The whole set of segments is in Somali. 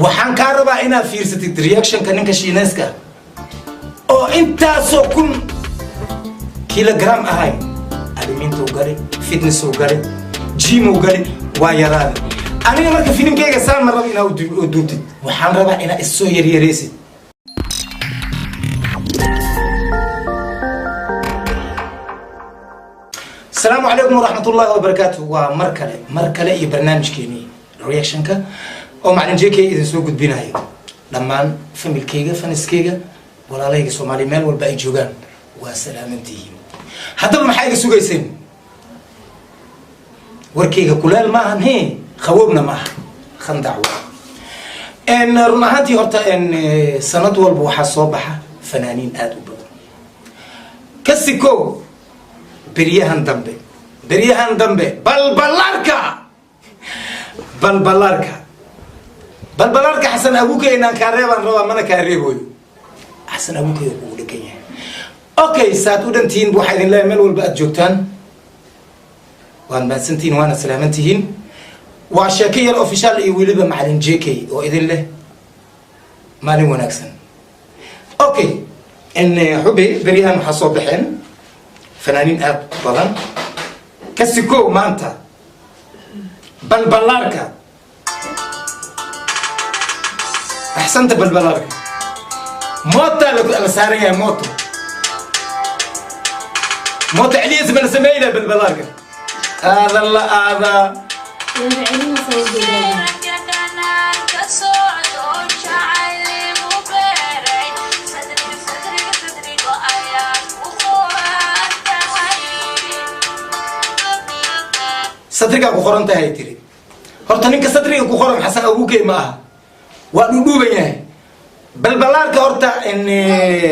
Waxaan kaa rabaa inaad fiirsatid reactionka ninka Shiineeska oo intaasoo kun kilogram ahay. Alimintuu gali, fitnessuu gali, gymuu gali, waa yaraaday. Aniga marka filimkayga saan ma rabo inaad u duubtid. Waxaan rabaa inaad issoo yaryaraysid. Asalaamu calaykum waraxmat ullahi wabarakaatu. Waa mar kale, mar kale iyo barnaamijkeenii reactionka oo Macalin JK idin soo gudbinayo. Dhammaan familkayga, fanskayga, walaalayga Soomaaliya meel walba ay joogaan, waa salaamantihiin. Haddaba maxaa iga sugayseen? Warkayga kuleel maahan, he, khawoobna ma aha, khandac waa. Run ahaantii horta sanad walba waxaa soo baxa fanaaniin aada u badan. Kasi ko beryahan dambe, beryahan dambe Balbalarka, Balbalarka, Balbalarka Xasan Abuukey inaan kaa reebaan rabaa, mana kaa reeboyo. Xasan Abuukey kugu dhegan yahay. Okay, saad u dhantihiin, waxaa idin leeyahay meel walba aad joogtaan waad mahadsantihiin, waana salaamantihiin. Waa Sheeko Yar Official iyo weliba Macalin JK oo idin leh maalin wanaagsan. Okay, xubi, beryahan waxaa soo baxeen fanaaniin aada u badan. Kasi kow maanta Balbalaarka, axsanta. Balbalaarka moota la saaran yahay, mooto, mooto celiyas ma la sameynaya. Balbalaarka aada la aadaa. Sadrigaa ku qoran tahay, tiri. Horta ninka sadriga ku qoran Xasan Abuukey ma aha, waa dhuudhuuban yahay. Balbalaarka horta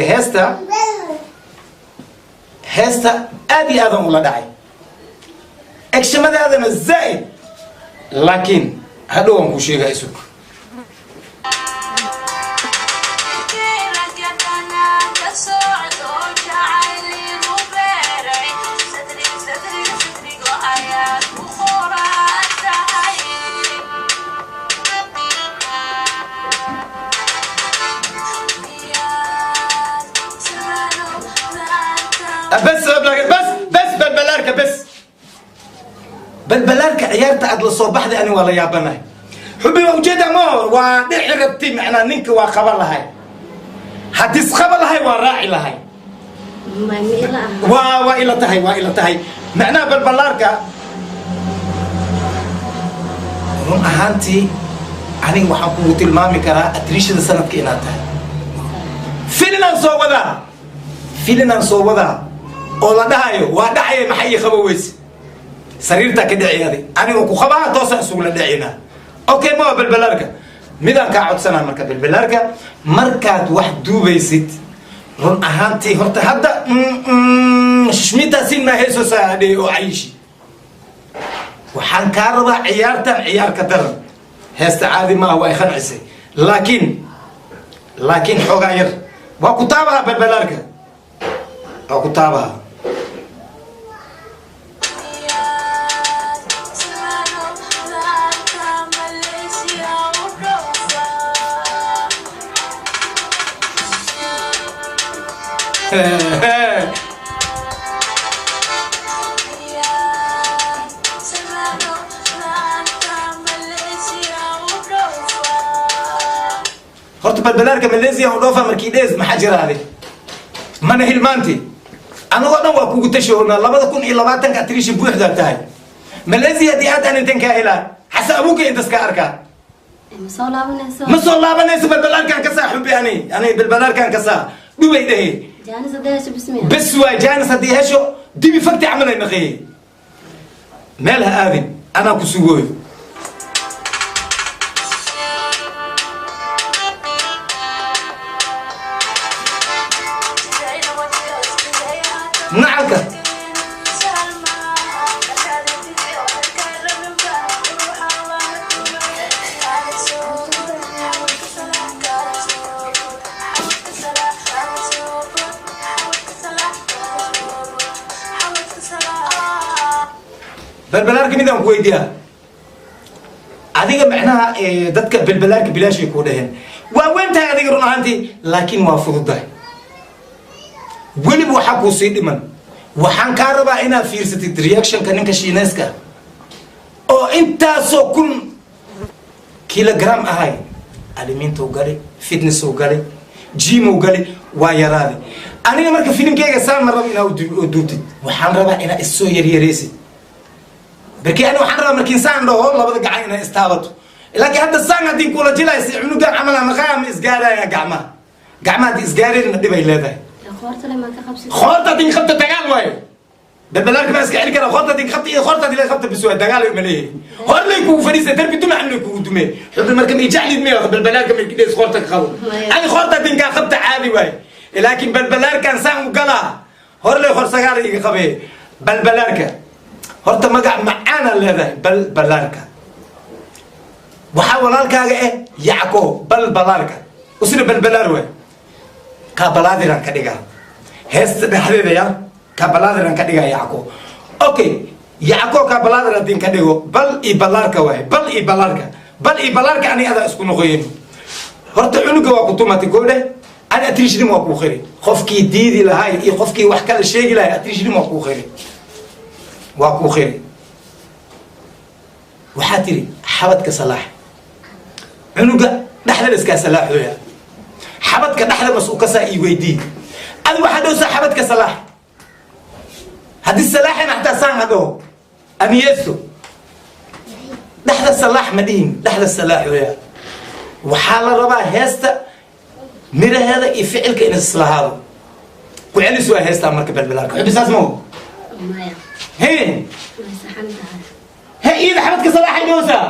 heesta, heesta aad iyo aadan ula dhacay, egshimadaadana zaa'id, laakiin hadhow aan ku sheegaa, isug. Bas bas bas, Balbalaarka, bas. Balbalaarka ciyaarta aad la soo baxday ani waa la yaabanahay. Xubi, waa ujeeda mo, waa dhici rabtay. Macnaa ninka waa qaban lahay, haddis qaban lahay waa raaci lahay. Waa ila tahay, waa ila tahay. Macnaha Balbalaarka run ahaantii aniga waxaan kugu tilmaami karaa atriishada sanadka inaad tahay. Filinaan soo wadaa, filinaan soo wadaa oo la dhahayo waa dhacaya. Maxay ii qaba weyse? Sariirtaa ka dhici adig, anigoo ku qabaa toosaan isugula dhicinaa. Okay, ma waa Balbalaarka midaan kaa codsanaa. Marka Balbalaarka markaad wax duubaysid, run ahaantii horta hadda shishmiintaasin maa heesoo saadhe oo cayishi. Waxaan kaa rabaa ciyaartan ciyaar ka daran. Heesta caadi maaha, waa ay khancisay, laakiin xoogaa yar waa ku taabaha. Balbalaarka waa ku taabaha. Horta Balbalaarka Malaysia u dhoofa markii dhees maxaa jiraade? Mana hilmaanti, anagoo dhan waa kugu tashoona. 2020-ka atriisha buuxdaa tahay. Malaysia haddii aad aan intan kaa helaa, Xasan Abuuka intas kaa arkaa. Ma soo laabanayso? Ma soo laabanayso. Balbalaarkaan kasaa, xubi, ani Balbalaarkaan kasaa dhubay dhehe. Jaanis hadday hesho bismiya. Bes, waa jaanis haddii hesho dibi fakti camal ay naqeeyey. Meel ha aadin, anaa ku sugooyo. Nacalka. Balbalaarka midaan ku weydiiyaa. Adiga macnaha dadka belbelaarka bilaashay kuu dhaheen. Waa weyn tahay adiga run ahaantii, laakiin waa fududahay. Weliba waxaa kuu sii dhiman, waxaan kaa rabaa inaad fiirsatid reactionka ninka Shiineyska oo intaasoo kun kilogram ahay. Alimiintou galay, fitnessou galay, gymou galay, waa yaraaday. Aniga marka filimkeyga saan ma rabo inaa duubtid. Waxaan rabaa inaad issoo yaryareysid. Barki ani waxaan rabaa markiin saan dhaho, labada gacan inay istaabato. Laakiin hadda saan haddii kula jilaysa, cunugan camal ama ma isgaaraya gacmaha. Gacmaha haddii isgaareenna dhibay leedahay. Qoorta le maa ka qabsid? Qoorta haddii qabta, dagaal waayo. Balbalaarka baa iska celi karaa. Qoorta haddii qabta iyo qoorta haddii laga qabta, bis waa dagaal. Ma leeyahay hor lay kugu fadhiisa, darbi dumacan lay kugu dume. Xubbi, marka ma ijeclid miya? Balbalaarka ma kidheys qoorta ka qabo? Ani qoorta haddii kaa qabta, caadi waayo, laakiin balbalaarkan saan u galaa, hor lay hor sagaar iga qabee. Balbalaarka horta magac macaana leedahay. Balbalaarka waxaa walaalkaaga eh Yacko. Balbalaarka usina balbalaar waay. Kaabalaadiran ka dhigaa heesta dhexdeeda, ya kaabalaadiran ka dhigaa Yacko. Okay, Yacko kaabaladir haddin ka dhigo, bal iyo balaarka waay, bal iyo balaarka, bal iyo balaarka. Ani adaa isku noqoyin. Horta cunuga waa ku tumatay koodhe. Ani atrishnim waa kuu qiri. Qofkii diidi lahay iyo qofkii wax kala sheegi lahay, atrishnim waa kuu qiri, waa kuu qiri. Waxaa tiri xabadka salaax. Cunuga dhexda la iskaa salaaxooya. Xabadka dhexda mas u kasaa ii weydii. Adi waxaa dhowsaa xabadka salaax. Haddii salaaxina xataa saan hadhaho aniyeesto, dhexda salaax ma dhihin, dhexda salaaxooya. Waxaa la rabaa heesta miraheeda iyo ficilka in islahaado. Ku celis waa heestaa marka balbalaarka. Xubi, saas ma Maya. He? Way saxan tahay. He, iyada xabadka salaaxay dhowsaa.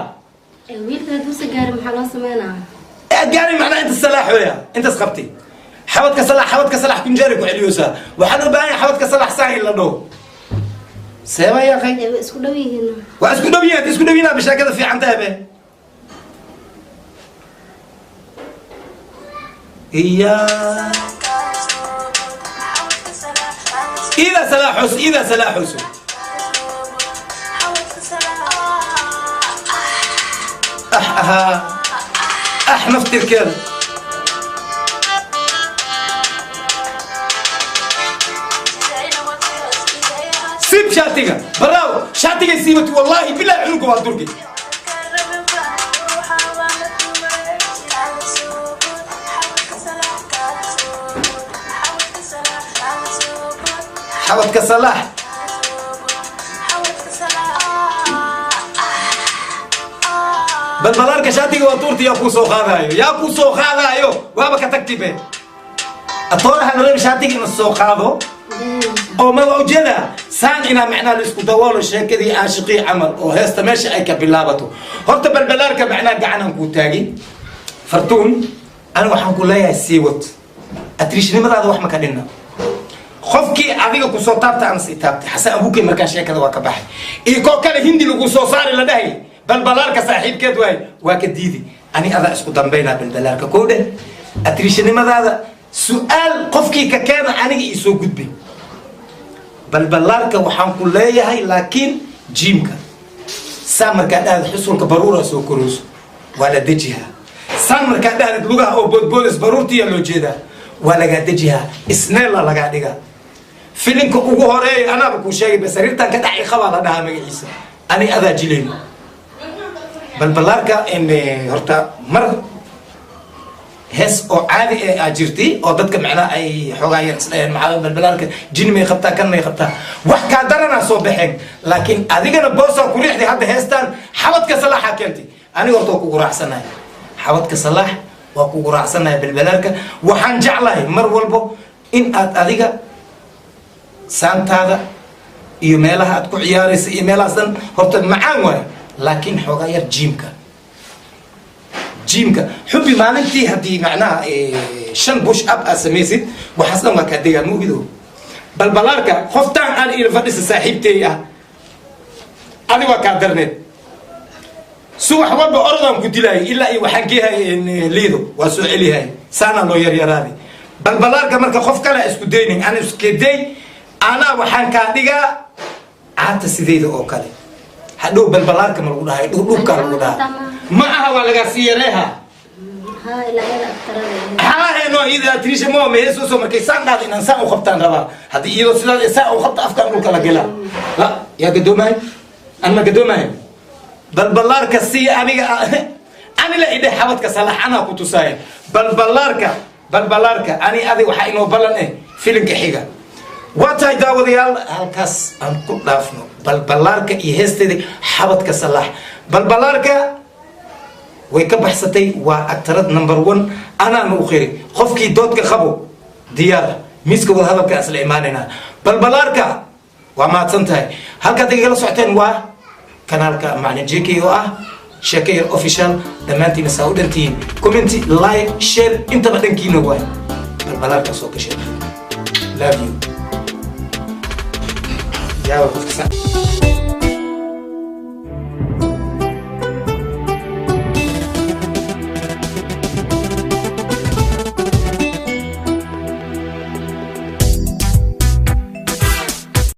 Ee, wiilka hadduusa gaarin, maxaa loo sameynaa? Gaari macnaa inta salaaxooya, intaas qabtay. Xabadka salaax, xabadka salaax kunjeeri ku celiyoosaa. Waxaan u baahan yahay xabadka salaax saan in la dhaho. Seeba yaaqay? Ee, way isku dhow yihiin. Waa isku dhow yihiin. Isku dhow yihiin, bashaakada fiican tahay be. Iya, iida salaaxoos, iida salaaxooso. Ah ahaa, ah, naftirkeeda. Siib shaatiga, baraaw shaatigay siibati. Wallaahi bilahi, cunuga waa durgi. Xabadka salaax. Balbalaarka shaatiga waa tuurta. Yaa kuu soo qaadaayo? Yaa kuu soo qaadaayo? Waaba ka tagti be. Atooraha la shaatiga ina soo qaado oo ma waa ujeeda saan inaa macnaha la isku daboolo, sheekadii aashiqii camal oo heesta meesha ay ka bilaabato. Horta balbalaarka macnaha gacanaan kuu taagi. Fartuun, aniga waxaan ku leeyahay sii wad atriishnimadaada, wax ma ka dhinna. Qofkii adiga kusoo taabta ama sii taabtay Xasan Abukey, markaan sheekada waa ka baxay. Iyo koo kale Hindi lagu soo saari la dhahay balbalaarka saaxiibkeed waay, waa ka diidi. Ani adaa isku dambaynaa. Balbalaarka koo dheh, atriishnimadaada su-aal qofkii ka keena aniga ii soo gudbay. Balbalaarka waxaan ku leeyahay, laakiin gymka saa markaa dhahda, xusulka baruura soo korooso, waa la dejihaa. Saan markaa dhahdid, lugaha oo boodboodas, baruurtiyaa loo jeedaa, waa lagaa dejihaa, isneela lagaa dhigaa. Filinka ugu horeeya anaaba kuu sheegay ba, sariirtan ka dhaci qabaa la dhahaa magaciisa. Ani adaa jilayno. Balbalaarka in horta mar hees oo caadi eh aa jirtay oo dadka macnaha ay xoogaa yar isdhaheen, maxaa balbalaarka jini may qabtaa, kan may qabtaa, wax kaa daranaa soo baxeen. Laakiin adigana boosaa ku riixday. Hadda heestaan xabadka salaaxaa keentay. Aniga horta waa kugu raacsanahay, xabadka salaax waa kugu raacsanahay. Balbalaarka waxaan jeclahay mar walbo in aad adiga saantaada iyo meelaha aad ku ciyaaraysa iyo meelahaas dhan horta macaan waayo, laakiin xoogaa yar gymka, gymka xubbi, maalintii haddii macnaha shan push up aad samaysid, waxaas dhan waa kaa degaa mugido. Balbalaarka qoftaan aan ila fadhisa saaxiibtey ah, adi waa kaa darneed. Subax walba orodaan ku dilaayay ilaa iyo waxaan geehay liido, waa soo celihay, saanaa loo yaryaraaday. Balbalaarka marka qof kale ha isku daynin, ana iskeday. Anaa waxaan kaa dhigaa caata sideyda oo kale. Hadhow balbalaarka ma lagu dhahay, dhuudhuubkaa lagu dhahaa. Ma aha, waa lagaa sii yareeha. Haa, ilaa iyada aktarada. Haaheno, iyada atrisha mo mehesuso. Markay saan dhahdo, inaan saan u qabtaan rabaa. Haddii iyadoo sidaas saan u qabta, afkaan dhulka la gelaa. La yaa gadoomahay, an ma gadoomahay. Balbalaarka si aniga ani la idhe, xabadka salax anaa ku tusaaya. Balbalaarka, balbalaarka, ani adig waxaa inoo ballan eh filinka xiga. Waa tahay, daawadayaal, halkaas aan ku dhaafno balbalaarka iyo heesteeda xabadka salax. Balbalaarka way ka baxsatay, waa actarad number one, anaana u qiri. Qofkii doodka qabo, diyaar, miiska wadahadalka isla imaanaynaa. Balbalaarka waa mahadsan tahay. Halkaad igala socoteen waa kanaalka Macalin JK oo ah Sheeko Yar Official. Dhammaantiina saa u dhantihiin, comment, like, share, intaba dhankiina waay. Balbalaarka soo gashay, love you. Yaaba qofka.